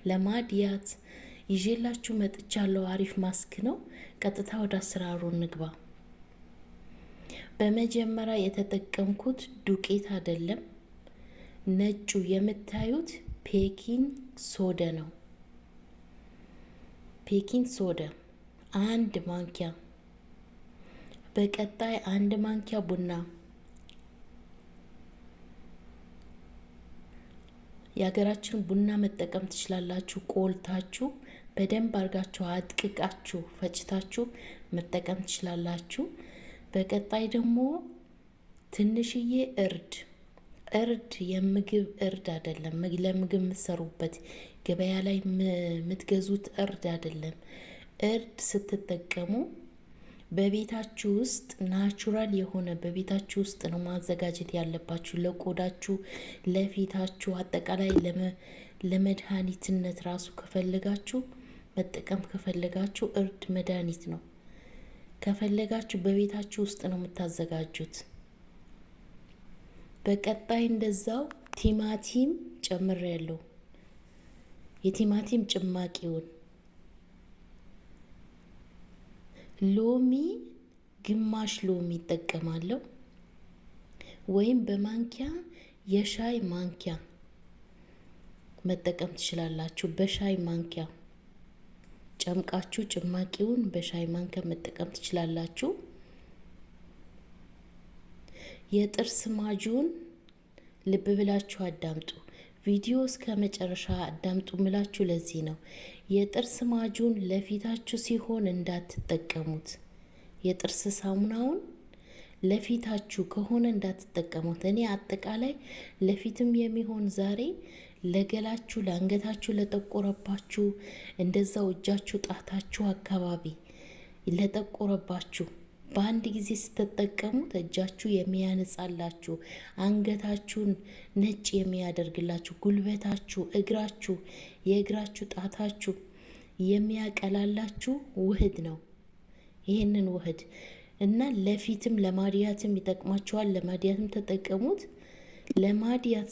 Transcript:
ለማድያት ይዤላችሁ መጥቻለሁ። አሪፍ ማስክ ነው። ቀጥታ ወደ አሰራሩ እንግባ። በመጀመሪያ የተጠቀምኩት ዱቄት አይደለም፣ ነጩ የምታዩት baking soda ነው። Baking soda 1 ማንኪያ፣ በቀጣይ 1 ማንኪያ ቡና፣ የሀገራችን ቡና መጠቀም ትችላላችሁ። ቆልታችሁ በደንብ አድርጋችሁ አድቅቃችሁ ፈጭታችሁ መጠቀም ትችላላችሁ። በቀጣይ ደግሞ ትንሽዬ እርድ። እርድ የምግብ እርድ አይደለም። ለምግብ የምትሰሩበት ገበያ ላይ የምትገዙት እርድ አይደለም። እርድ ስትጠቀሙ በቤታችሁ ውስጥ natural የሆነ በቤታችሁ ውስጥ ነው ማዘጋጀት ያለባችሁ። ለቆዳችሁ፣ ለፊታችሁ፣ አጠቃላይ ለመድኃኒትነት ራሱ ከፈለጋችሁ መጠቀም ከፈለጋችሁ እርድ መድኃኒት ነው። ከፈለጋችሁ በቤታችሁ ውስጥ ነው የምታዘጋጁት። በቀጣይ እንደዛው ቲማቲም ጨምሬያለሁ። የቲማቲም ጭማቂውን፣ ሎሚ፣ ግማሽ ሎሚ እጠቀማለሁ፣ ወይም በማንኪያ የሻይ ማንኪያ መጠቀም ትችላላችሁ። በሻይ ማንኪያ ጨምቃችሁ ጭማቂውን በሻይ ማንኪያ መጠቀም ትችላላችሁ። የጥርስ ማጁን ልብ ብላችሁ አዳምጡ። ቪዲዮ እስከ መጨረሻ አዳምጡ ምላችሁ ለዚህ ነው። የጥርስ ማጁን ለፊታችሁ ሲሆን እንዳትጠቀሙት። የጥርስ ሳሙናውን ለፊታችሁ ከሆነ እንዳትጠቀሙት። እኔ አጠቃላይ ለፊትም የሚሆን ዛሬ ለገላችሁ፣ ለአንገታችሁ ለጠቆረባችሁ፣ እንደዛው እጃችሁ ጣታችሁ አካባቢ ለጠቆረባችሁ በአንድ ጊዜ ስትጠቀሙት እጃችሁ የሚያነጻላችሁ፣ አንገታችሁን ነጭ የሚያደርግላችሁ፣ ጉልበታችሁ፣ እግራችሁ፣ የእግራችሁ ጣታችሁ የሚያቀላላችሁ ውህድ ነው። ይህንን ውህድ እና ለፊትም ለማድያትም ይጠቅማችኋል። ለማድያትም ተጠቀሙት። ለማድያት